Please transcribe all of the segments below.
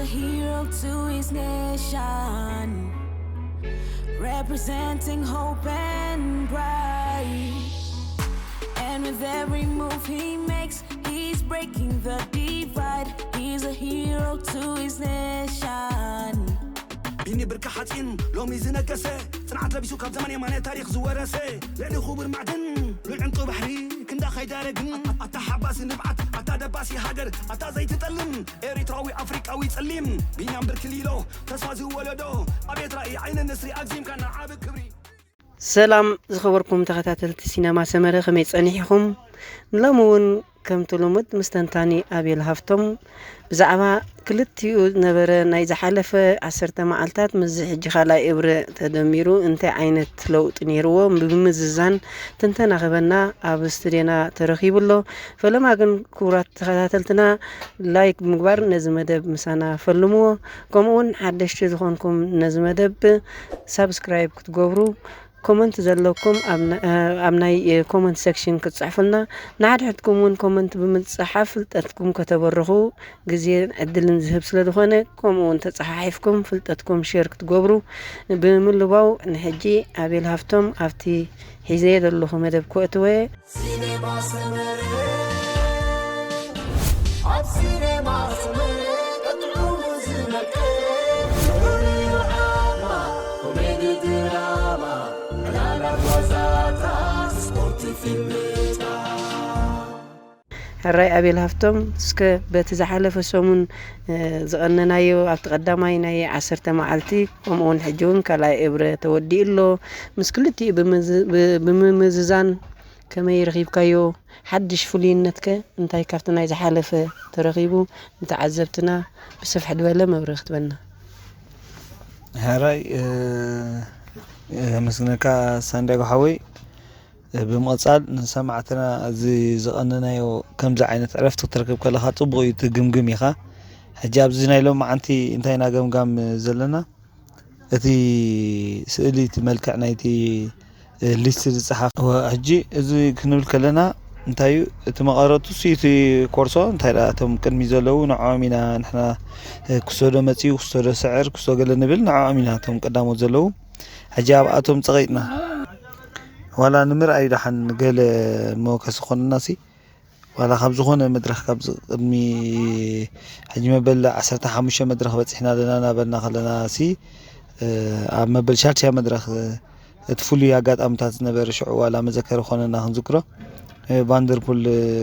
A hero to his nation, representing hope and pride. And with every move he makes, he's breaking the divide. He's a hero to his nation. ቢኒ ብርካ ሓፂን ሎሚ ዝነገሰ፣ ፅንዓት ለቢሱ ካብ ዘመን የማነ ታሪኽ ዝወረሰ፣ ልዕሊ ክቡር ማዕድን ሉል ዕንቁ ባሕሪ ክንዳ ከይዳረግን፣ ኣታ ሓባሲ ንብዓት፣ ኣታ ደባሲ ሃገር፣ ኣታ ዘይትጠልም ኤሪትራዊ ኣፍሪቃዊ ጸሊም፣ ቢንያም ብርክ ሊሎ ተስፋ ዝወለዶ፣ ኣቤት ራእይ ዓይኒ ንስሪ ኣግዚምካ ንዓቢ ክብሪ። ሰላም ዝኸበርኩም ተኸታተልቲ ሲነማ ሰመረ፣ ከመይ ጸኒሕኹም? ንሎሚ እውን ከምቲ ልሙድ ምስ ተንታኒ ኣቤል ሃፍቶም ብዛዕባ ክልቲኡ ነበረ ናይ ዝሓለፈ ዓሰርተ መዓልታት ምስዚ ሕጂ ካልኣይ እብረ ተደሚሩ እንታይ ዓይነት ለውጢ ነይርዎ ብምምዝዛን ትንተና ክህበና ኣብ ስቱድዮና ተረኺቡ ኣሎ። ፈለማ ግን ክቡራት ተኸታተልትና ላይክ ብምግባር ነዚ መደብ ምሳና ፈልምዎ። ከምኡ እውን ሓደሽቲ ዝኾንኩም ነዚ መደብ ሳብስክራይብ ክትገብሩ ኮመንት ዘለኩም ኣብ ና- ኣብ ናይ ኮመንት ሴክሽን ክትፅሕፉልና ንሓድሕድኩም እውን ኮመንት ብምፅሓፍ ፍልጠትኩም ከተበርኹ ግዜን ዕድልን ዝህብ ስለ ዝኾነ ከምኡ እውን ተፀሓሒፍኩም ፍልጠትኩም ሼር ክትገብሩ ብምልባው ንሕጂ ኣቤል ሃፍቶም ኣብቲ ሒዘ ዘለኹ መደብ ክእትወ ሲኔማ ሰመረ ኣብ ሲኔማ ሰመረ ጥዑሙ ዝመቀ ፍሉይ ዓማ ኮሜዲ ድራማ ዕላላት ዋዛታት ስፖርት ፊልምታት ሕራይ ኣቤል ሃፍቶም እስከ በቲ ዝሓለፈ ሰሙን ዝቐነናዮ ኣብቲ ቀዳማይ ናይ ዓሰርተ መዓልቲ ከምኡውን ሕጂ እውን ካልኣይ እብረ ተወዲኡ ኣሎ ምስ ክልቲኡ ብምምዝዛን ከመይ ረኺብካዮ ሓድሽ ፍሉይነትከ እንታይ ካብቲ ናይ ዝሓለፈ ተረኺቡ ንተዓዘብትና ብስፍሕ ዝበለ መብርህ ክትበና ሕራይ የመስግነካ ሳንዲያጎ ሓወይ ብምቕፃል ንሰማዕትና እዚ ዝቐነናዮ ከምዚ ዓይነት ዕረፍቲ ክትረክብ ከለካ ፅቡቅ እዩ ትግምግም ኢካ ሕጂ ኣብዚ ናይ ሎማዓንቲ እንታይ ኢና ገምጋም ዘለና እቲ ስእሊ እቲ መልክዕ ናይቲ ሊስት ዝፀሓፍ ሕጂ እዚ ክንብል ከለና እንታይ እዩ እቲ መቐረቱ ሲ እቲ ኮርሶ እንታይ ደኣ እቶም ቅድሚ ዘለዉ ንዕኦም ኢና ንሕና ክሶዶ መፅኡ ክሶዶ ስዕር ክሶ ገለ ንብል ንዕኦም ኢና እቶም ቀዳሞት ዘለዉ ሕጂ ኣብኣቶም ፀቒጥና ዋላ ንምርኣዩ ደሓን ገለ መወከሲ ኮነና ሲ ዋላ ካብ ዝኾነ መድረኽ ካብ ቅድሚ ሕጂ መበል ዓሰርተ ሓሙሽተ መድረኽ በፂሕና ኣለና እናበልና ከለና ሲ ኣብ መበል ሻድሻይ መድረኽ እቲ ፍሉይ ኣጋጣሚታት ዝነበረ ሽዑ ዋላ መዘከሪ ኮነና ክንዝክሮ ቫንደርፑል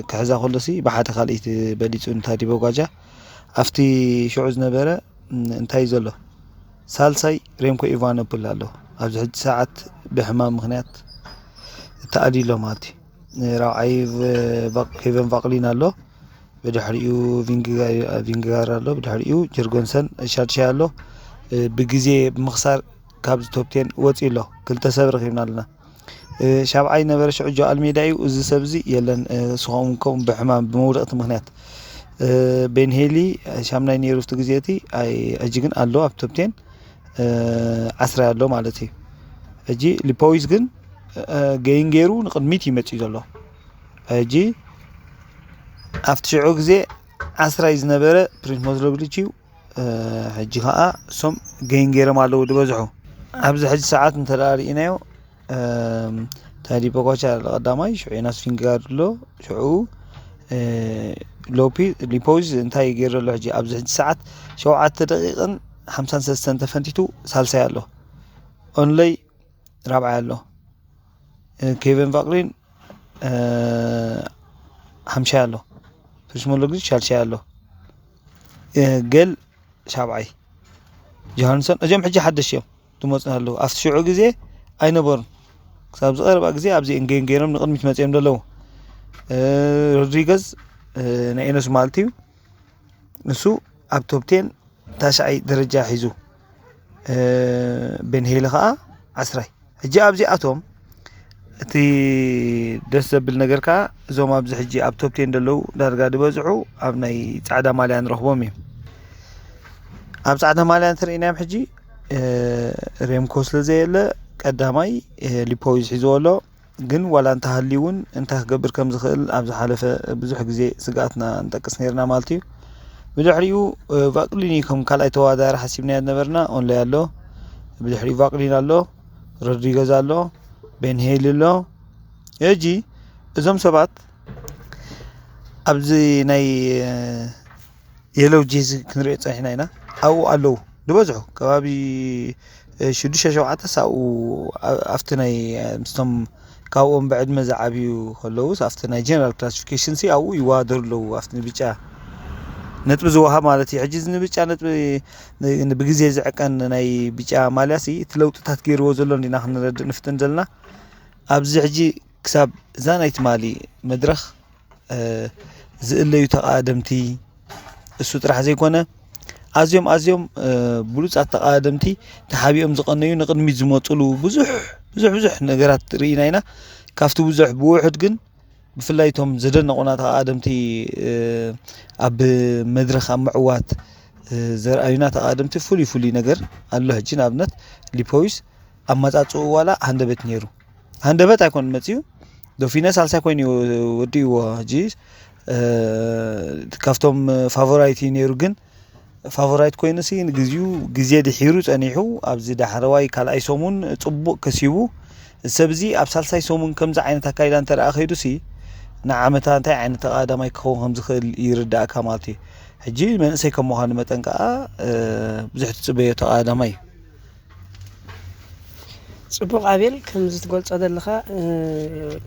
ክሕዛ ከሎ ሲ ብሓደ ካልኢት በሊፁ ንታዲቦ ጓጃ ኣብቲ ሽዑ ዝነበረ እንታይ እዩ ዘሎ ሳልሳይ ሬምኮ ኢቫኖፕል ኣሎ ኣብዚ ሕጂ ሰዓት ብሕማም ምክንያት ተኣልዩ ኣሎ ማለት እዩ ራብዓይ ኬቨን ቫቅሊን ኣሎ ብድሕሪኡ ቪንግጋር ኣሎ ብድሕሪኡ ጀርጎንሰን ሻድሻይ ኣሎ ብግዜ ብምክሳር ካብዚ ቶፕቴን ወፂኡ ኣሎ ክልተ ሰብ ረኪብና ኣለና ሻብዓይ ነበረ ሽዑ ጆኣል ሜዳ እዩ እዚ ሰብ እዚ የለን ስኸም ከም ብሕማም ብመውደቕቲ ምክንያት ቤንሄሊ ሻምናይ ነይሩ እቲ ግዜ እቲ ሕጂ ግን ኣሎ ኣብ ቶፕቴን ዓስራይ ኣሎ ማለት እዩ ሕጂ ሊፖዊስ ግን ገይን ገይሩ ንቅድሚት እዩ መፅኡ ዘሎ ሕጂ ኣብቲ ሽዑ ግዜ ዓስራይ ዝነበረ ፕሪንስ ሞዝሎግሊች እዩ ሕጂ ከዓ እሶም ገይን ገይሮም ኣለዉ ዝበዝሑ ኣብዚ ሕጂ ሰዓት እንተ ርኢናዮ ታዲ ቦጋቻ ቀዳማይ ሽዑ ዮናስ ፊንጋር ኣሎ ሽዑ ሎፒ ሊፖዝ እንታይ ገይሩ ኣሎ ሕጂ ኣብዚ ሕጂ ሰዓት ሸውዓተ ደቂቕን ሓምሳን ሰለስተን ተፈንቲቱ ሳልሳይ ኣሎ ኦንለይ ራብዓይ ኣሎ ኬቨን ቫቅሊን ሓምሻይ ኣሎ ፕሪስሞሎጊ ሻልሻይ ኣሎ ገል ሻብዓይ ጆሃንሰን እዚኦም ሕጂ ሓደሽ እዮም ዝመፁ ኣለዉ ኣብቲ ሽዑ ግዜ ኣይነበሩን ክሳብ ዝቐረባ ግዜ ኣብዚ እንጌን ገይሮም ንቅድሚት መፅኦም ዘለዉ ሮድሪገዝ ናይ ኤኖስ ማለት እዩ ንሱ ኣብ ቶፕቴን ታሽዓይ ደረጃ ሒዙ ቤንሄሊ ከዓ ዓስራይ ሕጂ ኣብዚኣቶም እቲ ደስ ዘብል ነገር ከዓ እዞም ኣብዚ ሕጂ ኣብ ቶፕቴን ዘለዉ ዳርጋ ዝበዝሑ ኣብ ናይ ፃዕዳ ማልያ ንረኽቦም እዩ ኣብ ፃዕዳ ማልያ እንተርኢናዮም ሕጂ ሬምኮ ስለ ዘየለ ቀዳማይ ሊፖዊዝ ሒዝዎ ኣሎ ግን ዋላ እንተሃልዩ እውን እንታይ ክገብር ከም ዝኽእል ኣብ ዝሓለፈ ብዙሕ ግዜ ስግኣትና ንጠቅስ ነርና ማለት እዩ ብድሕሪኡ ቫቅሊኒ ከም ካልኣይ ተወዳዳሪ ሓሲብናዮ ነበርና። ኦንላይ ኣሎ፣ ብድሕሪኡ ቫቅሊን ኣሎ፣ ሮድሪገዝ ኣሎ፣ ቤን ሄይል ኣሎ። ሕጂ እዞም ሰባት ኣብዚ ናይ የለው ጄዚ ክንሪኦ ጸኒሕና ኢና። ኣብኡ ኣለዉ ዝበዝሑ ከባቢ ሽዱሽተ ሸውዓተ ሳኡ ኣብቲ ናይ ምስቶም ካብኦም ብዕድመ ዝዓብዩ ከለዉ ኣብቲ ናይ ጀነራል ክላሲፊኬሽን ሲ ኣብኡ ይወዳደሩ ኣለዉ። ኣብቲ ንብጫ ነጥቢ ዝወሃብ ማለት እዩ። ሕጂ እዚ ንብጫ ነጥቢ ብግዜ ዝዕቀን ናይ ብጫ ማልያ ሲ እቲ ለውጥታት ገይርዎ ዘሎ እንዲና ክንረድእ ንፍትን ዘለና። ኣብዚ ሕጂ ክሳብ እዛ ናይ ትማሊ መድረኽ ዝእለዩ ተቓደምቲ እሱ ጥራሕ ዘይኮነ ኣዝዮም ኣዝዮም ብሉጻት ተቓደምቲ ተሓቢኦም ዝቐነዩ ንቕድሚት ዝመፅሉ ብዙሕ ብዙሕ ብዙሕ ነገራት ርኢና ኢና። ካብቲ ብዙሕ ብውሑድ ግን ብፍላይ እቶም ዘደነቑና ተቓደምቲ ኣብ መድረኽ ኣብ ምዕዋት ዘርኣዩና ተቓደምቲ ፍሉይ ፍሉይ ነገር ኣሎ። ሕጂ ንኣብነት ሊፖዊስ ኣመጻጽኡ ዋላ ሃንደበት ነይሩ። ሃንደበት ኣይኮን መጺኡ፣ ዶፊነ ሳልሳይ ኮይኑ እዩ ወዲእዎ። ሕጂ ካብቶም ፋቮራይት እዩ ነይሩ፣ ግን ፋቮራይት ኮይኑሲ ንግዚኡ ግዜ ድሒሩ ጸኒሑ ኣብዚ ዳሕረዋይ ካልኣይ ሰሙን ጽቡቕ ከሲቡ። እዚ ሰብ እዚ ኣብ ሳልሳይ ሰሙን ከምዚ ዓይነት ኣካይዳ እንተ ደኣ ከይዱሲ ንዓመታ እንታይ ዓይነት ተቓዳማይ ክኸውን ከም ዝኽእል ይርዳእካ ማለት እዩ። ሕጂ መንእሰይ ከም ምዃኑ መጠን ከኣ ብዙሕ ትጽበዮ ተቓዳማይ እዩ። ጽቡቕ ኣቤል፣ ከምዚ ትገልጾ ዘለኻ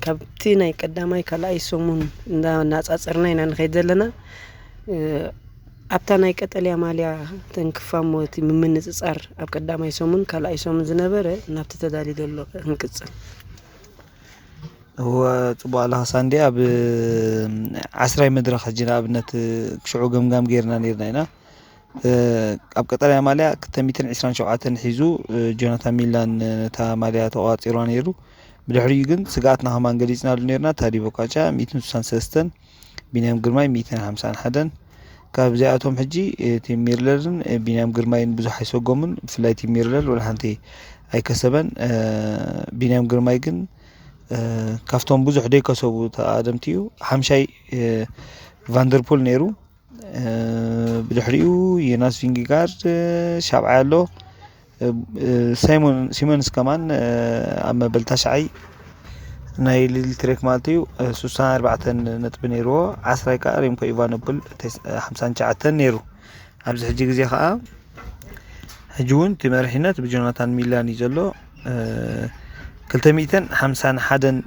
ካብቲ ናይ ቀዳማይ ካልኣይ ሰሙን እንዳናጻጸርና ኢና ንኸይድ ዘለና። ኣብታ ናይ ቀጠልያ ማልያ ተንክፋሞ እቲ ምምንጽጻር ኣብ ቀዳማይ ሰሙን ካልኣይ ሰሙን ዝነበረ ናብቲ ተዳልዩ ዘሎ ክንቅጽል። እወ ጽቡቕ ኣለኻ ሳንዲ። ኣብ ዓስራይ መድረኽ ሕጂ ንኣብነት ሽዑ ገምጋም ጌርና ኔርና ኢና። ኣብ ቀጠልያ ማልያ ክልተ ሚእትን ዕስራን ሸውዓተን ሒዙ ጆናታን ሚላን ነታ ማልያ ተቋጺርዋ ነይሩ። ብድሕሪኡ ግን ስግኣትና ከማን ገሊጽናሉ ኔርና። ታዲ ቦካቻ ሚእትን ስሳን ሰለስተን፣ ቢንያም ግርማይ ሚእትን ሓምሳን ሓደን። ካብዚኣቶም ሕጂ ቲም ሚርለርን ቢንያም ግርማይን ብዙሕ ኣይሰጎሙን። ብፍላይ ቲም ሚርለር ወላ ሓንቲ ኣይከሰበን። ቢንያም ግርማይ ግን ካብቶም ብዙሕ ደይከሰቡ ተቓደምቲ እዩ። ሓምሻይ ቫንደርፑል ነይሩ። ብድሕሪኡ ዮናስ ቪንግጋርድ ሻብዓይ ኣሎ። ሳይሞን ሲሞንስ ከማን ኣብ መበል ታሽዓይ ናይ ሊል ትሬክ ማለት እዩ። ስሳን ኣርባዕተን ነጥቢ ነይርዎ። ዓስራይ ከዓ ሬምኮ ኢቫኖፕል ሓምሳን ትሽዓተን ነይሩ። ኣብዚ ሕጂ ግዜ ከዓ ሕጂ እውን እቲ መሪሕነት ብጆናታን ሚላን እዩ ዘሎ። ክልተ ሚእትን ሓምሳን ሓደን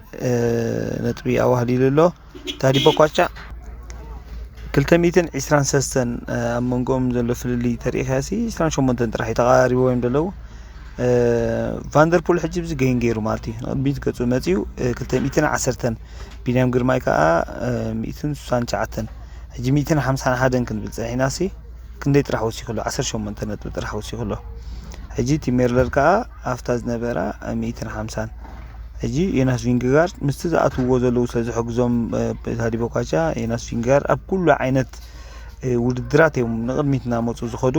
ነጥቢ ኣዋህሊሉ ኣሎ። ታዲ ቦኳቻ ክልተ ሚእትን ዕስራን ሰለስተን ኣብ መንጎኦም ዘሎ ፍልልይ ተሪኢኻሲ ዕስራን ሸሞንተን ጥራሕ እዩ ተቐራሪቦም ዘለዉ። ቫንደርፑል ሕጂ ብዚ ገይን ገይሩ ማለት እዩ። ንቕድሚት ገጹ መጺኡ ክልተ ሚእትን ዓሰርተን፣ ቢንያም ግርማይ ከኣ ሚእትን ስሳን ትሽዓተን፣ ሕጂ ሚእትን ሓምሳን ሓደን ክንብል ጸኒሕናሲ ክንደይ ጥራሕ ወሲኹ ኣሎ? ዓሰርተ ሸሞንተ ነጥቢ ጥራሕ ወሲኹ ኣሎ። ሕጂ እቲ ሜርለር ከኣ ኣብታ ዝነበራ ሚእትን ሓምሳን። ሕጂ ዮናስ ቪንግጋርድ ምስቲ ዝኣትውዎ ዘለዉ ስለ ዝሕግዞም ታዲ ቦኳቻ፣ ዮናስ ቪንግጋርድ ኣብ ኩሉ ዓይነት ውድድራት እዮም ንቕድሚት እናመፁ ዝኸዱ።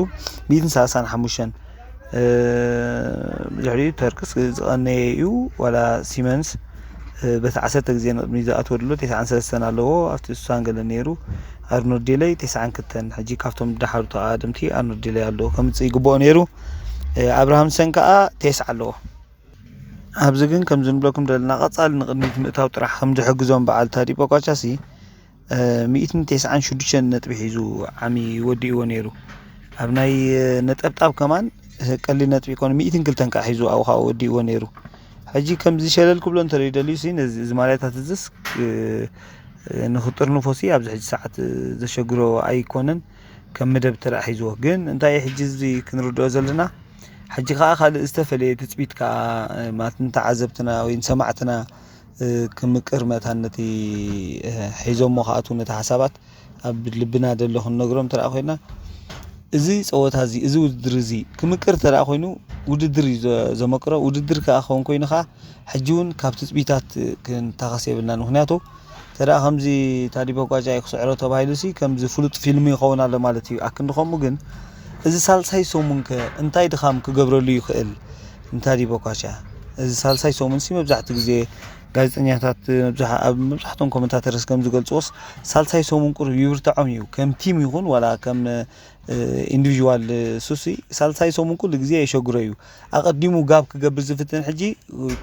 ሚእትን ሰላሳን ሓሙሽተን ብድሕሪኡ ተርክስ ዝቐነየ እዩ። ዋላ ሲመንስ በቲ ዓሰርተ ግዜ ንቕድሚት ዝኣትወ ድሎ ተስዓን ሰለስተን ኣለዎ። ኣብቲ ስሳን ገለ ነይሩ። ኣርኖልድ ዴለይ ተስዓን ክልተን። ሕጂ ካብቶም ዝደሓሩ ተቓደምቲ ኣርኖልድ ዴለይ ኣለዎ ከምፅእ ይግብኦ ነይሩ። ኣብርሃምሰን ከዓ ተስዓ ኣለዎ። ኣብዚ ግን ከምዚ ንብለኩም ዘለና ቀፃሊ ንቕድሚት ምእታው ጥራሕ ከም ዝሕግዞም በዓል ታዲ ቦኳቻሲ ሚእትን ተስዓን ሽዱሽተን ነጥቢ ሒዙ ዓሚ ወዲእዎ ነይሩ። ኣብ ናይ ነጠብጣብ ከማን ቀሊል ነጥቢ ይኮነ ሚእትን ክልተን ከዓ ሒዙ ኣብኡ ከዓ ወዲእዎ ነይሩ። ሕጂ ከምዚ ሸለል ክብሎ እንተደልዩ ደልዩ ሲ ነዚ እዚ ማልያታት እዝስ ንክጥርንፎ ሲ ኣብዚ ሕጂ ሰዓት ዘሸግሮ ኣይኮነን። ከም መደብ ተደኣ ሒዝዎ ግን እንታይ ሕጂ እዚ ክንርድኦ ዘለና ሕጂ ከዓ ካልእ ዝተፈለየ ትፅቢት ከዓ ማለት ንተዓዘብትና ወይ ንሰማዕትና ክምቅር መታን ነቲ ሒዞሞ ክኣትዉ ነቲ ሓሳባት ኣብ ልብና ደሎ ክንነግሮም ተደኣ ኮይና እዚ ፀወታ እዚ እዚ ውድድር እዚ ክምቅር ተደኣ ኮይኑ ውድድር እዩ ዘመቅሮ። ውድድር ከዓ ክኸውን ኮይኑ ከዓ ሕጂ እውን ካብ ትፅቢታት ክንታኸስ የብልናን። ምክንያቱ ተደኣ ከምዚ ታዲ ቦጓጃ ክስዕሮ ተባሂሉ ሲ ከምዚ ፍሉጥ ፊልም ይኸውን ኣሎ ማለት እዩ። ኣክንዲ ከምኡ ግን እዚ ሳልሳይ ሰሙን ከ እንታይ ድኻም ክገብረሉ ይኽእል ንታዲ ቦኳቻ? እዚ ሳልሳይ ሰሙን ሲ መብዛሕትኡ ግዜ ጋዜጠኛታት መብዛሕ- ኣብ መብዛሕቶም ኮመንታተርስ ከም ዝገልፅዎስ ሳልሳይ ሰሙን ቁሩብ ይብርትዖም እዩ። ከም ቲም ይኹን ዋላ ከም ኢንዲቪዥዋል ሱሲ ሳልሳይ ሰሙን ኩሉ ግዜ የሸግሮ እዩ። ኣቐዲሙ ጋብ ክገብር ዝፍትን ሕጂ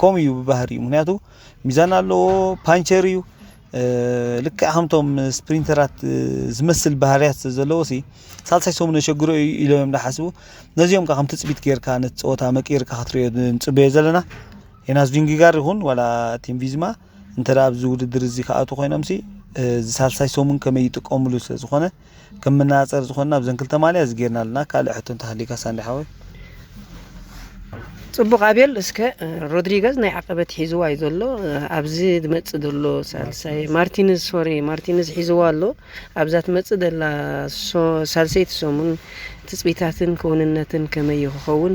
ከምኡ እዩ ብባህሪ እዩ። ምክንያቱ ሚዛን ኣለዎ፣ ፓንቸር እዩ። ልክዕ ከምቶም ስፕሪንተራት ዝመስል ባህርያት ዘለዎ ሲ ሳልሳይ ሰሙን የሸግሮ እዩ ኢሎም እዮም ዝሓስቡ። ነዚኦም ከዓ ከም ትፅቢት ጌርካ ነቲ ፀወታ መቂርካ ክትሪኦ ንፅበዮ ዘለና። ዮናስ ቪንጊጋር ይኹን ዋላ ቲም ቪዝማ እንተ ደኣ ኣብዚ ውድድር እዚ ክኣትዉ ኮይኖም ሲ እዚ ሳልሳይ ሰሙን ከመይ ይጥቀምሉ ስለ ዝኾነ ከም መነፃፀሪ ዝኾንና ኣብዘን ክልተ ማልያ እዚ ጌርና ኣለና። ካልእ ሕቶ እንተሃሊካ ሳንዲ ሓወይ? ጽቡቕ ኣቤል፣ እስከ ሮድሪገዝ ናይ ዓቐበት ሒዝዋ እዩ ዘሎ። ኣብዚ ዝመጽእ ዘሎ ሳልሳይ ማርቲንዝ፣ ሶሪ፣ ማርቲንዝ ሒዝዋ ኣሎ። ኣብዛ ትመጽእ ዘላ ሶ- ሳልሰይቲ ሰሙን ትጽቢታትን ክውንነትን ከመይ እዩ ክኸውን?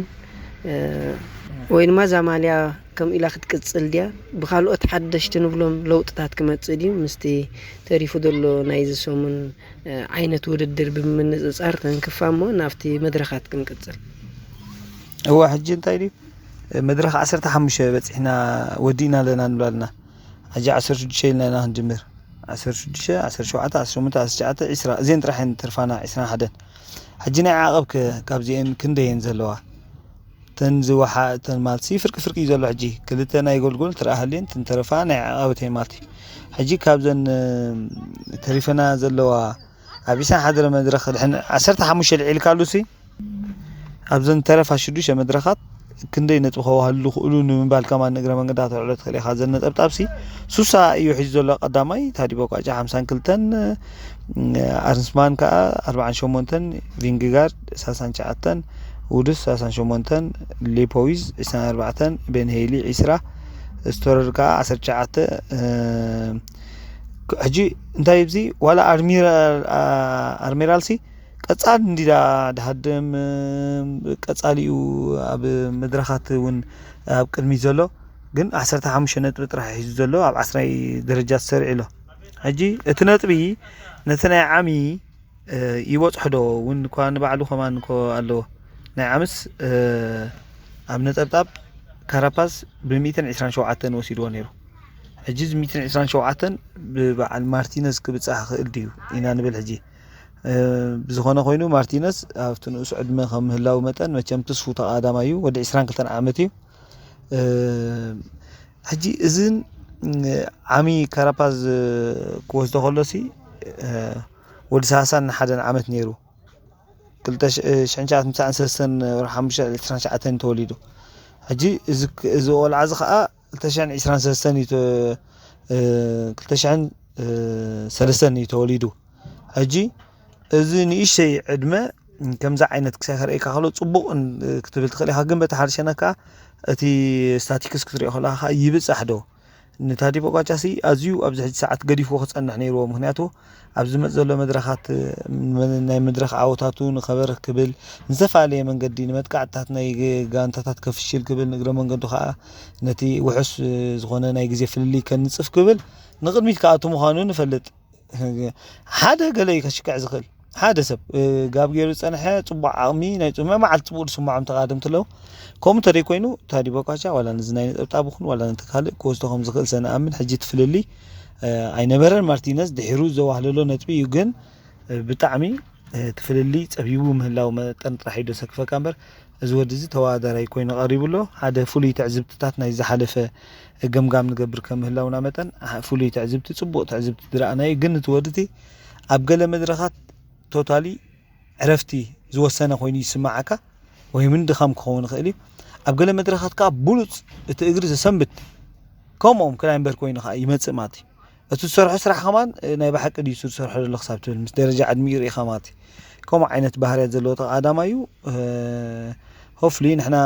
ወይ ድማ እዛ ማልያ ከም ኢላ ክትቅጽል ድያ? ብኻልኦት ሓደሽቲ ንብሎም ለውጥታት ክመጽእ ድዩ? ምስቲ ተሪፉ ዘሎ ናይዚ ሰሙን ዓይነት ውድድር ብምንጽጻር ተንክፋ እሞ ናብቲ መድረኻት ክንቅጽል። እዋ ሕጂ እንታይ ድዩ መድረኽ ዓሰርተ ሓሙሽተ በፂሕና ወዲእና ኣለና ንብል ኣለና። ሕጂ ዓሰርተ ሽዱሽተ ኢልና ኢና ክንጅምር። ዓሰርተ ሽዱሽተ፣ ዓሰርተ ሸውዓተ፣ ዓሰርተ ሸሞንተ፣ ዓሰርተ ትሽዓተ፣ ዕስራ እዚአን ጥራሕ እየን ተርፋና። ዕስራን ሓደን ሕጂ ናይ ዓቐብ ከ ካብዚአን ክንደየን ዘለዋ? ተን ዝወሓ ተን ማልሲ ፍርቂ ፍርቂ እዩ ዘሎ። ሕጂ ክልተ ናይ ጎልጎል ትረኣ ሃልየን ተን ተረፋ ናይ ዓቐበት እየን ማለት እዩ። ሕጂ ካብዘን ተሪፈና ዘለዋ ኣብ ዒስራን ሓደን መድረኽ ድሕን ዓሰርተ ሓሙሽተ ልዒልካሉ ሲ ኣብዘን ተረፋ ሽዱሽተ መድረኻት ክንደይ ነጥቢ ከዋህሉ ክእሉ ንምባል ከማን ንእግረ መንገዳ ተልዕሎ ትኽእል ኢኻ። ዘን ነጠብጣብ ሲ ሱሳ እዩ ሒዙ ዘሎ ቀዳማይ ታዲ ቦቋጫ ሓምሳን ክልተን፣ ኣርንስማን ከዓ ኣርባዓን ሸሞንተን፣ ቪንግጋርድ ሳሳን ትሽዓተን፣ ውድስ ሳሳን ሸሞንተን፣ ሊፖዊዝ ዕስራን ኣርባዕተን፣ ቤን ሄይሊ ዕስራ፣ ስቶረር ከዓ ዓሰርተ ትሽዓተ። ሕጂ እንታይ ብዚ ዋላ ኣርሚራል ሲ ቀጻል እንዲዳ ድሃድም ቀጻሊኡ ኣብ መድረኻት እውን ኣብ ቅድሚ ዘሎ ግን ዓሰርተ ሓሙሽተ ነጥቢ ጥራሕ ሒዙ ዘሎ ኣብ ዓስራይ ደረጃ ተሰሪዑ ኣሎ። ሕጂ እቲ ነጥቢ ነቲ ናይ ዓሚ ይበፅሖ ዶ እውን እኳ ንባዕሉ ከማን እኮ ኣለዎ። ናይ ዓምስ ኣብ ነጠብጣብ ካራፓስ ብ ሚእትን ዕስራን ሸውዓተን ወሲድዎ ነይሩ። ሕጂ እዚ ሚእትን ዕስራን ሸውዓተን ብበዓል ማርቲነዝ ክብፃሕ ክእል ድዩ ኢና ንብል። ሕጂ ብዝኾነ ኮይኑ ማርቲነዝ ኣብቲ ንኡስ ዕድመ ከም ምህላው መጠን መቸም ትስፉ ተቓዳማይ እዩ። ወዲ ዕስራን ክልተን ዓመት እዩ። ሕጂ እዝን ዓሚ ካራፓዝ ክወስዶ ከሎሲ ወዲ ሰላሳን ሓደን ዓመት ነይሩ። ክልተ ሽሕን ትሽዓተ ሚእትን ሰለስተን ወርሒ ሓሙሽተ ዕስራን ትሽዓተን ተወሊዱ። ሕጂ እዚ ቆልዓ እዚ ከዓ ክልተ ሽሕን ዕስራን ሰለስተን እዩ ተ- እ፣ ክልተ ሽሕን ሰለስተን እዩ ተወሊዱ። ሕጂ እዚ ንእሽተይ ዕድመ ከምዚ ዓይነት ክሳይ ከርእየካ ከሎ ፅቡቕ ን- ክትብል ትኽእል ኢኻ፣ ግን በቲ ሓርሸና ከዓ እቲ ስታቲክስ ክትሪኦ ከለካ ከዓ ይብፃሕ ዶ ንታዲ ቦቋጫ ሲ ኣዝዩ ኣብዚ ሕጂ ሰዓት ገዲፍዎ ክፀንሕ ነይርዎ። ምክንያቱ ኣብ ዝመፅ ዘሎ መድረኻት ናይ መድረኽ ዓወታቱ ንኸበርህ ክብል ንዝተፈላለየ መንገዲ ንመጥቃዕትታት ናይ ጋንታታት ከፍሽል ክብል ንእግረ መንገዱ ከዓ ነቲ ውሑስ ዝኾነ ናይ ግዜ ፍልልይ ከንፅፍ ክብል ንቕድሚት ክኣቱ ምዃኑ ንፈልጥ። ሓደ ገለ እዩ ከሽክዕ ዝኽእል ሓደ ሰብ ጋብ ገይሩ ዝፀንሐ ፅቡቅ ዓቕሚ ናይ ፅመ መዓልቲ ፅቡቅ ዝስምዖም ተቃደምቲ ኣለዉ። ከምኡ እንተደይ ኮይኑ ታዲ ቦካቻ ዋላ ነዚ ናይ ነጠብጣብ ይኹን ዋላ ነቲ ካልእ ክወስዶ ከም ዝኽእል ሰ ንኣምን። ሕጂ እቲ ፍልልይ ኣይነበረን። ማርቲነዝ ድሒሩ ዘዋህለሎ ነጥቢ እዩ፣ ግን ብጣዕሚ እቲ ፍልልይ ፀቢቡ ምህላው መጠን ጥራሕ እዩ ዘሰክፈካ እምበር እዚ ወዲ እዚ ተወዳዳራይ ኮይኑ ቀሪቡ ኣሎ። ሓደ ፍሉይ ትዕዝብትታት ናይ ዝሓለፈ ገምጋም ንገብር ከም ምህላውና መጠን ፍሉይ ትዕዝብቲ ፅቡቅ ትዕዝብቲ ዝረኣናዩ፣ ግን እቲ ወዲ እቲ ኣብ ገለ መድረኻት ቶታሊ ዕረፍቲ ዝወሰነ ኮይኑ ይስማዓካ ወይ ምን ድኻም ክኸውን ይኽእል እዩ። ኣብ ገለ መድረኻት ከዓ ብሉፅ እቲ እግሪ ዘሰንብት ከምኦም ክላይምበር ኮይኑ ከዓ ይመፅእ ማለት እዩ። እቲ ዝሰርሖ ስራሕ ከማን ናይ ብሓቂ ድዩ ዝሰርሖ ዘሎ ክሳብ ትብል ምስ ደረጃ ዕድሚኡ ርኢኻ ማለት እዩ። ከምኡ ዓይነት ባህርያት ዘለዎ ተቃዳማይ እዩ። ሆፍሊ ንሕና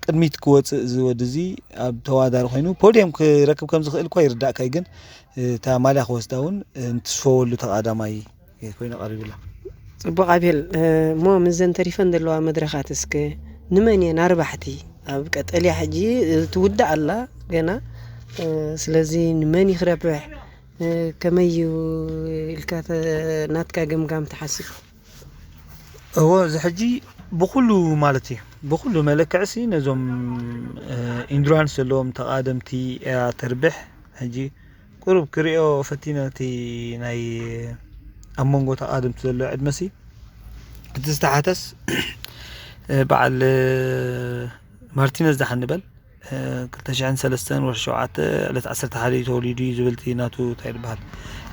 ቅድሚት ክወፅእ እዚ ወዲ እዚ ኣብ ተወዳዳሪ ኮይኑ ፖድየም ክረክብ ከም ዝኽእል እኳ ይርዳእካ እዩ፣ ግን እታ ማልያ ክወስዳ እውን እንትስፈወሉ ተቃዳማይ ኮይኑ ቀሪቡ ኣሎ። ጽቡቕ ኣቤል፣ እሞ ምስዘን ተሪፈን ዘለዋ መድረኻት እስከ ንመን እየን ኣርባሕቲ? ኣብ ቀጠልያ ሕጂ ትውዳእ ኣላ ገና። ስለዚ ንመን እዩ ክረብሕ? ከመይ እዩ ኢልካ ናትካ ገምጋም ትሓስብ? እወ፣ እዚ ሕጂ ብኹሉ ማለት እዩ፣ ብኹሉ መለክዕሲ ነዞም ኢንዱራንስ ዘለዎም ተቓደምቲ እያ ተርብሕ። ሕጂ ቁሩብ ክሪኦ ፈቲነ፣ እቲ ናይ ኣብ መንጎ ተቓደምቲ ዘሎ ዕድመሲ፣ እቲ ዝተሓተስ በዓል ማርቲነዝ ዝሓን ንበል፣ ክልተ ሽሕን ሰለስተን ወርሒ ሸውዓተ ዕለት ዓሰርተ ሓደ እዩ ተወሊዱ እዩ ዝብል እቲ ናቱ እንታይ ይበሃል፣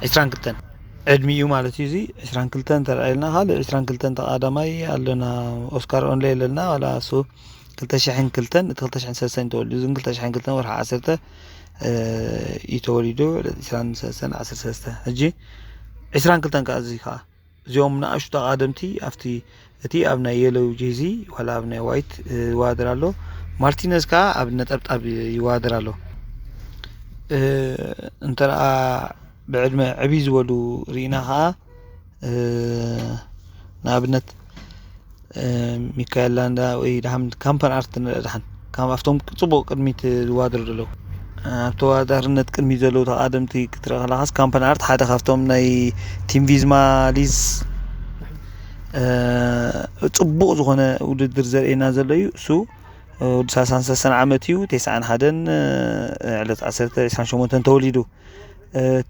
ዕስራን ክልተን ዕድሚኡ ማለት እዩ። እዚ ዕስራን ክልተን እንተ ኢልና ካልእ ዕስራን ክልተን ተቓዳማይ ኣለና፣ ኦስካር ኦንሌ ኣለና። ዋላ እሱ ክልተ ሽሕን ክልተን፣ እቲ ክልተ ሽሕን ሰለስተን ተወሊዱ፣ እዚ ክልተ ሽሕን ክልተን ወርሒ ዓሰርተ እዩ ተወሊዱ። ዕስራን ሰለስተን ዓሰርተ ሰለስተ፣ ሕጂ ዕስራን ክልተን ከኣ እዚ ከኣ እዚኦም ንኣሽቱ ተቓደምቲ ኣብቲ፣ እቲ ኣብ ናይ የሎው ጄዚ ዋላ ኣብ ናይ ዋይት ይዋደር ኣሎ። ማርቲነዝ ከኣ ኣብ ነጠብጣብ ይዋደር ኣሎ። እንተ ደኣ ብዕድመ ዕብይ ዝበሉ ርኢና ከኣ ንኣብነት ሚካኤል ላንዳ ወይ ደሓን ካምፓን ኣርት ንርኢ ደሓን ካብ ኣብቶም ጽቡቕ ቅድሚት ዝዋደሩ ዘለዉ ኣብ ተወዳዳርነት ቅድሚት ዘለዉ ተቓደምቲ ክትርኢ ከለኻስ ካምፓን ኣርት ሓደ ካብቶም ናይ ቲም ቪዝማ ሊዝ ጽቡቕ ዝኾነ ውድድር ዘርእየና ዘሎ እዩ። እሱ ወዲ ሰላሳን ሰለስተን ዓመት እዩ። ተስዓን ሓደን ዕለት ዓሰርተ ዕስራን ሸሞንተን ተወሊዱ።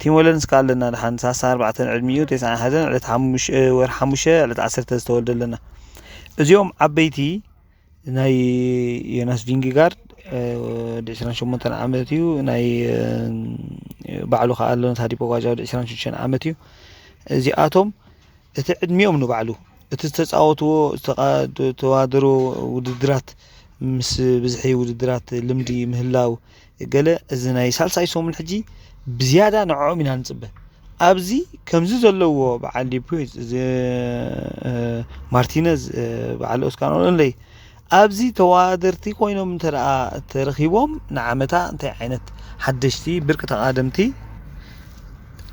ቲም ወለንስ ከኣ ኣለና ደሓን ሰላሳን ኣርባዕተን ዕድሚኡ፣ ተስዓን ሓደን ዕለት ሓሙሽ- ወርሒ ሓሙሽተ ዕለት ዓሰርተ ዝተወልደ ኣለና። እዚኦም ዓበይቲ ናይ ዮናስ ቪንግጋርድ ወዲ ዕስራን ሸሞንተን ዓመት እዩ። ናይ ባዕሉ ከኣ ኣሎ ታዲ ፖጋቻ ወዲ ዕስራን ሽዱሽተን ዓመት እዩ። እዚኣቶም እቲ ዕድሚኦም ንባዕሉ እቲ ዝተጻወትዎ ዝተዋደሮ ውድድራት ምስ ብዝሒ ውድድራት ልምዲ ምህላው ገለ እዚ ናይ ሳልሳይ ሰሙን ሕጂ ብዝያዳ ንዕኦም ኢና ንጽበ። ኣብዚ ከምዚ ዘለዎ በዓል ዲፑዝ እዚ ማርቲነዝ በዓል ኦስካር ኦንለይ ኣብዚ ተወዳደርቲ ኮይኖም እንተ ደኣ ተረኺቦም ንዓመታ እንታይ ዓይነት ሓደሽቲ ብርቂ ተቓደምቲ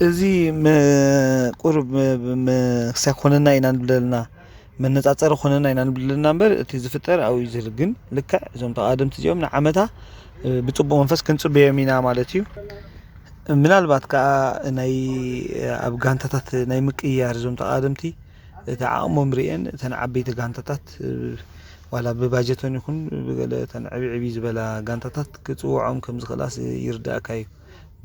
እዚ ቁሩብ ክሳይ ኮነና ኢና ንብለልና መነጻጸሪ ኮነና ኢና ንብለልና እምበር እቲ ዝፍጠር ኣብኡ እዩ ዝህሉ። ግን ልክዕ እዞም ተቓደምቲ እዚኦም ንዓመታ ብጽቡቕ መንፈስ ክንጽበዮም ኢና ማለት እዩ። ምናልባት ከኣ ናይ ኣብ ጋንታታት ናይ ምቅይያር እዞም ተቓደምቲ እቲ ዓቕሞም ርእየን እተን ዓበይቲ ጋንታታት ዋላ ብባጀቶን ይኹን ብገለ እተን ዕብይ ዕብይ ዝበላ ጋንታታት ክጽውዖም ከም ዝኽእላስ ይርዳእካ እዩ።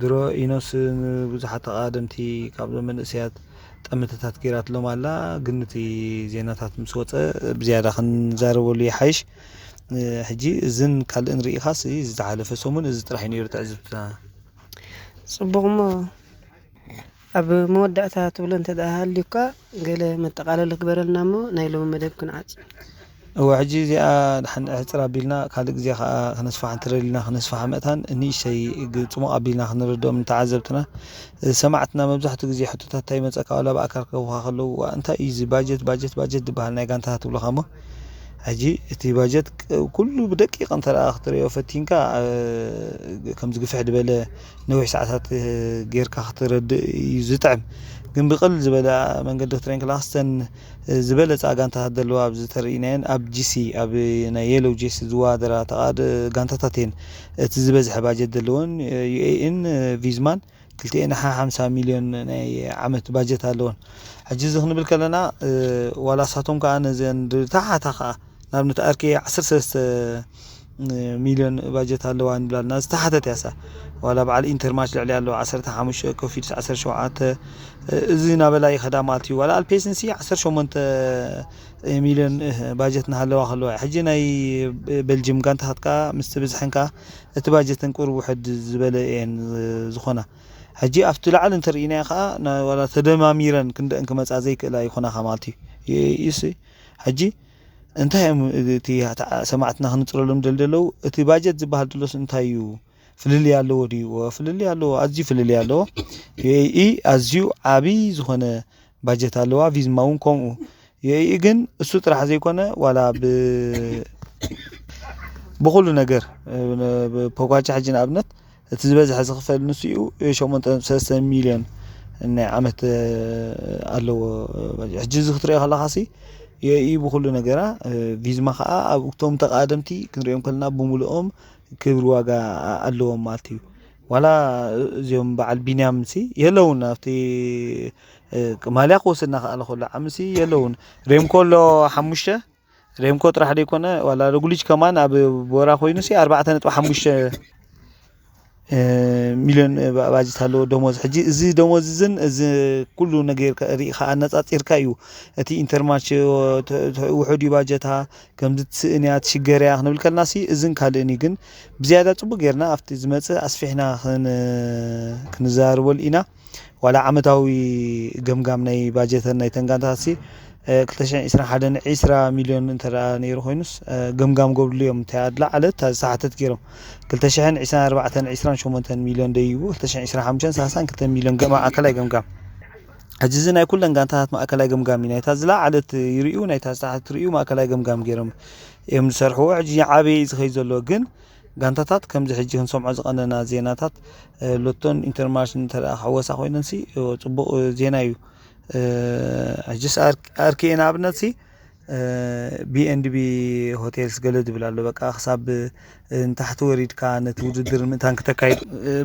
ድሮ ኢኖስ ንብዙሓት ተቓደምቲ ካብዞም መንእሰያት ጠመተታት ገይራትሎም ኣላ። ግን እቲ ዜናታት ምስ ወጸ ብዝያዳ ክንዛረበሉ ይሓይሽ። ሕጂ እዝን ካልእን ርኢኻስ እዚ ዝሓለፈ ሰሙን እዚ ጥራሕ እዩ ነይሩ ትዕዝብትና። ጽቡቕ እሞ ኣብ መወዳእታ ትብሎ እንተ ደኣ ሃልዩካ ገለ መጠቓለሊ ግበረልና እሞ ናይ ሎሚ መደብ ክንዓጽ። እወ ሕጂ እዚኣ ድሓን ኣሕጽር ኣቢልና ካልእ ግዜ ከኣ ክነስፍሓ እንተደሊና ክነስፍሓ መእታን ንእሽተይ ጽሙቕ ኣቢልና ክንርድኦም ንተዓዘብትና ሰማዕትና መብዛሕትኡ ግዜ ሕቶታት እንታይ ይመጸካ ዋላ ብኣካል ክረኽቡኻ ከለዉ እንታይ እዩ እዚ ባጀት ባጀት ባጀት ዝበሃል ናይ ጋንታታት ትብሉኻ እሞ ሕጂ እቲ ባጀት ኩሉ ብደቂቕ እንተ ደኣ ክትርእዮ ፈቲንካ ከምዚ ግፍሕ ዝበለ ነዊሕ ሰዓታት ጌርካ ክትረድእ እዩ ዝጥዕም። ግን ብቕልል ዝበለ መንገዲ ክትርእየን ከለኻ ስተን ዝበለፃ ጋንታታት ዘለዋ ኣብዚ ተርእናየን ኣብ ጂሲ ኣብ ናይ የሎው ጄሲ ዝወዳደራ ተቓድ ጋንታታት እየን እቲ ዝበዝሐ ባጀት ዘለወን ዩኤኢን ቪዝማን ክልቲኤን ሓ ሓምሳ ሚልዮን ናይ ዓመት ባጀት ኣለወን። ሕጂ እዚ ክንብል ከለና ዋላ ሳቶም ከዓ ነዘን ታሓታ ከዓ ንኣብነት ኣርኬ ዓሰርተ ሰለስተ ሚልዮን ባጀት ኣለዋ ንብላ እና ዝተሓተት ያሳ ዋላ በዓል ኢንተርማች ልዕሊ ኣለዋ ዓሰርተ ሓሙሽተ ኮፊድስ ዓሰርተ ሸውዓተ እዚ ናበላ ይኸዳ ማለት እዩ ዋላ ኣልፔስንሲ ዓሰርተ ሸሞንተ ሚልዮን ባጀት እናሃለዋ ከለዋ ሕጂ ናይ ቤልጅም ጋንታታት ከዓ ምስቲ ብዝሐን ከዓ እቲ ባጀተን ቁሩብ ውሕድ ዝበለ እየን ዝኾና ሕጂ ኣብቲ ላዕሊ እንተርኢናዮ ከዓ ዋላ ተደማሚረን ክንደእን ክመፃ ዘይክእላ ይኾናኻ ማለት እዩ ይሲ ሕጂ እንታይ እዮም እቲ ሰማዕትና ክንፅረሎም ደል ደለዉ እቲ ባጀት ዝበሃል ድሎስ እንታይ እዩ ፍልልይ ኣለዎ ድዩ ፍልልይ ኣለዎ ኣዝዩ ፍልልይ ኣለዎ ዩኤኢ ኣዝዩ ዓብይ ዝኾነ ባጀት ኣለዋ ቪዝማ እውን ከምኡ ዩኤኢ ግን እሱ ጥራሕ ዘይኮነ ዋላ ብ ብኩሉ ነገር ፖጋቻ ሕጂ ንኣብነት እቲ ዝበዝሐ ዝኽፈል ንሱ እዩ ሸሞንተ ነጥቢ ሰለስተ ሚልዮን ናይ ዓመት ኣለዎ ሕጂ እዚ ክትሪኦ ከለካ ሲ የኢ ብኩሉ ነገራ ቪዝማ ከዓ ኣብ እቶም ተቃደምቲ ክንሪኦም ከለና ብምሉኦም ክብሪ ዋጋ ኣለዎም ማለት እዩ ዋላ እዚኦም በዓል ቢንያም ሲ የለውን ኣብቲ ማልያ ክወስድና ከኣለ ከሎ ዓምሲ የለውን ሬምኮ ኣሎ ሓሙሽተ ሬምኮ ጥራሕ ዘይኮነ ዋላ ሮግሊች ከማን ኣብ ቦራ ኮይኑ ሲ ኣርባዕተ ነጥቢ ሓሙሽተ ሚልዮን ባጀት ኣለዎ ደሞዝ። ሕጂ እዚ ደሞዝ እዝን እዚ ኩሉ ነገር ሪኢኻ ኣነፃፂርካ እዩ እቲ ኢንተርማርች ውሑድ እዩ ባጀታ፣ ከምዚ ትስእን እያ ትሽገር እያ ክንብል ከልና ሲ እዝን ካልእን እዩ። ግን ብዝያዳ ፅቡቅ ጌርና ኣብቲ ዝመፅእ ኣስፊሕና ክንዛርበሉ ኢና። ዋላ ዓመታዊ ገምጋም ናይ ባጀተን ናይ ተንጋንታት ሲ 2021 20 ሚልዮን እንተ ነይሩ ኮይኑስ ገምጋም ገብሉ እዮም። እንታይ ኣድላ ዓለት ዝተሓተት ገይሮም 2024 28 ሚልዮን ደይቡ 2025 32 ሚልዮን ማእከላይ ገምጋም። ሕጂ እዚ ናይ ኩለን ጋንታታት ማእከላይ ገምጋም እዩ። ናይታ ዝለዓለት ይርእዩ፣ ናይታ ዝተሓተት ይርእዩ፣ ማእከላይ ገምጋም ገይሮም እዮም ዝሰርሕዎ። ሕጂ ዓበየ እዩ ዝኸይድ ዘሎ። ግን ጋንታታት ከምዚ ሕጂ ክንሰምዖ ዝቐነና ዜናታት ሎቶን ኢንተርማርሽን እንተ ክሕወሳ ኮይነንሲ ፅቡቕ ዜና እዩ። ሕጅስ ኣርኪኤ ንኣብነት ሲ ቢኤንድቢ ሆቴልስ ገለ ዝብል ኣሎ። በቃ ክሳብ ንታሕቲ ወሪድካ ነቲ ውድድር ምእንታን ክተካይድ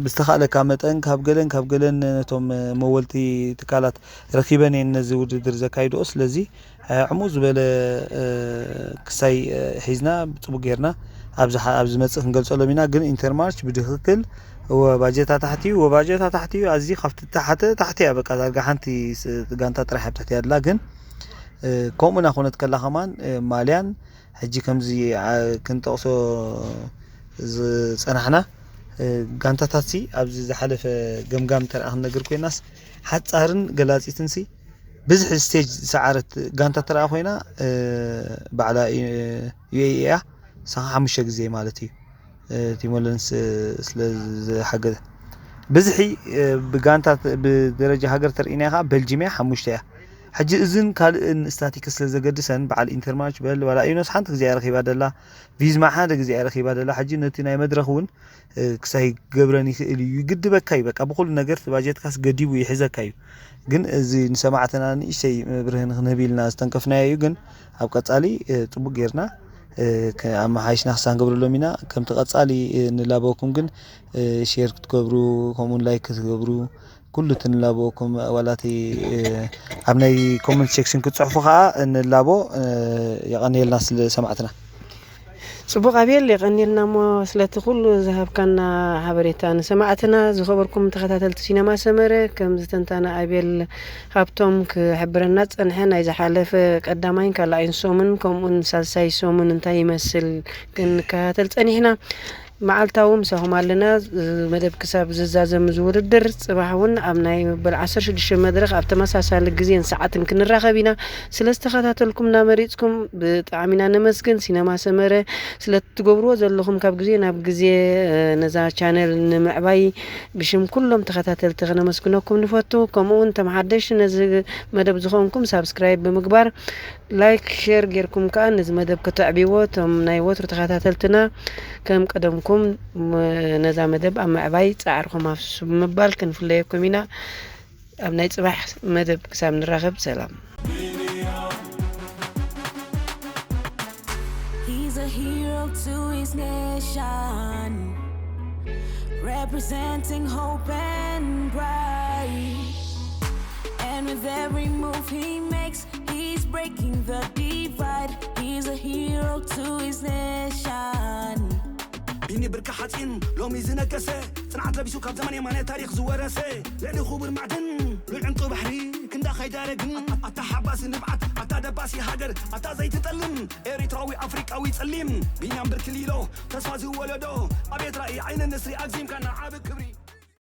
ብዝተኻእለካ መጠን ካብ ገለን ካብ ገለን ነቶም መወልቲ ትካላት ረኪበን እየን ነዚ ውድድር ዘካይድኦ። ስለዚ ዕሙቕ ዝበለ ክሳይ ሒዝና ብፅቡቅ ጌርና ኣብ ዝመፅእ ክንገልፀሎም ኢና። ግን ኢንተርማርች ብትክክል ወባጀታ ታሕቲ እዩ፣ ወባጀታ ታሕቲ እዩ። ኣዚ ካብቲ ታሕተ ታሕቲ እያ። በቃ ዳርጋ ሓንቲ ጋንታ ጥራሕ ኣብ ትሕቲ ኣላ። ግን ከምኡ እናኮነት ከላ ከማን ማልያን ሕጂ ከምዚ ክንጠቕሶ ዝፀናሕና ጋንታታት ሲ ኣብዚ ዝሓለፈ ገምጋም እንተ ክንነግር ኮይናስ ሓፃርን ገላፂትን ሲ ብዝሒ ስቴጅ ዝሰዓረት ጋንታ ተረኣ ኮይና ባዕላ ዩኤኢ እያ። ሳኻ ሓሙሽተ ግዜ ማለት እዩ ቲሞለንስ ስለ ዝሓገዘ ብዝሒ ብጋንታ ብደረጃ ሃገር ተርኢና ከዓ በልጂም እያ ሓሙሽተ እያ። ሕጂ እዝን ካልእን ስታቲክስ ስለ ዘገድሰን በዓል ኢንተርማርች በል ዋላ ኢኖስ ሓንቲ ግዜ እያ ረኺባ ደላ፣ ቪዝማ ሓደ ግዜ እያ ረኺባ ደላ። ሕጂ ነቲ ናይ መድረኽ እውን ክሳይ ገብረን ይኽእል እዩ ይግድበካ እዩ። በቃ ብኩሉ ነገር እቲ ባጀትካስ ገዲቡ ይሕዘካ እዩ። ግን እዚ ንሰማዕትና ንእሽተይ መብርህ ንክንህብ ኢልና ዝተንከፍናዮ እዩ። ግን ኣብ ቀፃሊ ፅቡቅ ጌርና ኣመሓይሽና ክሳንገብረሎም ኢና። ከምቲ ቀፃሊ ንላበወኩም ግን ሼር ክትገብሩ ከምኡውን ላይክ ክትገብሩ ኩሉ እቲ ንላበወኩም ዋላቲ ኣብ ናይ ኮመንት ሴክሽን ክትፅሕፉ ከዓ ንላቦ። የቐንየልና ስለ ሰማዕትና። ፅቡቕ ኣቤል፣ የቐንየልና እሞ ስለቲ ኩሉ ዝሃብካና ሓበሬታ ንሰማዕትና። ዝኸበርኩም ተኸታተልቲ ሲነማ ሰመረ፣ ከም ዝተንታነ ኣቤል ሃብቶም ክሕብረና ዝፀንሐ ናይ ዝሓለፈ ቀዳማይን ካልኣይን ሰሙን ከምኡን ሳልሳይ ሰሙን እንታይ ይመስል ክንከታተል ፀኒሕና። መዓልታዊ ምሳኹም ኣለና። መደብ ክሳብ ዝዛዘም እዚ ውድድር ፅባሕ እውን ኣብ ናይ መበል ዓሰርተ ሽዱሽተ መድረኽ ኣብ ተመሳሳሊ ግዜን ሰዓትን ክንራኸብ ኢና። ስለ ዝተኸታተልኩምና መሪፅኩም ብጣዕሚ ኢና ነመስግን። ሲነማ ሰመረ ስለ ትገብርዎ ዘለኹም ካብ ግዜ ናብ ግዜ ነዛ ቻነል ንምዕባይ ብሽም ኩሎም ተኸታተልቲ ክነመስግነኩም ንፈቱ። ከምኡ እውን ተመሓደሽቲ ነዚ መደብ ዝኾንኩም ሳብስክራይብ ብምግባር ላይክ ሼር ጌርኩም ከዓ ነዚ መደብ ከተዕብይዎ እቶም ናይ ወትሩ ተኸታተልትና ከም ቀደምኩም ነዛ መደብ ኣብ ምዕባይ ፃዕርኹም ኣፍስሱ ብምባል ክንፍለየኩም ኢና። ኣብ ናይ ፅባሕ መደብ ክሳብ ንራኸብ ሰላም። He's a hero to his nation, representing hope and pride. And with every move he makes, he's breaking the divide. He's a hero to his nation. ቢኒ ብርካ ሓፂን ሎሚ ዝነገሰ፣ ፅንዓት ለቢሱ ካብ ዘመን የማነ ታሪኽ ዝወረሰ፣ ልዕሊ ክቡር ማዕድን ሉል ዕንቂ ባሕሪ ክንዳ ከይዳረግን፣ ኣታ ሓባሲ ንብዓት፣ ኣታ ደባሲ ሃገር፣ ኣታ ዘይትጠልም ኤሪትራዊ ኣፍሪቃዊ ጸሊም ቢንያም ብርክ ሊሎ፣ ተስፋ ዝወለዶ ኣቤት ራኢ ዓይኒ ንስሪ ኣግዚምካ ንዓቢ ክብሪ።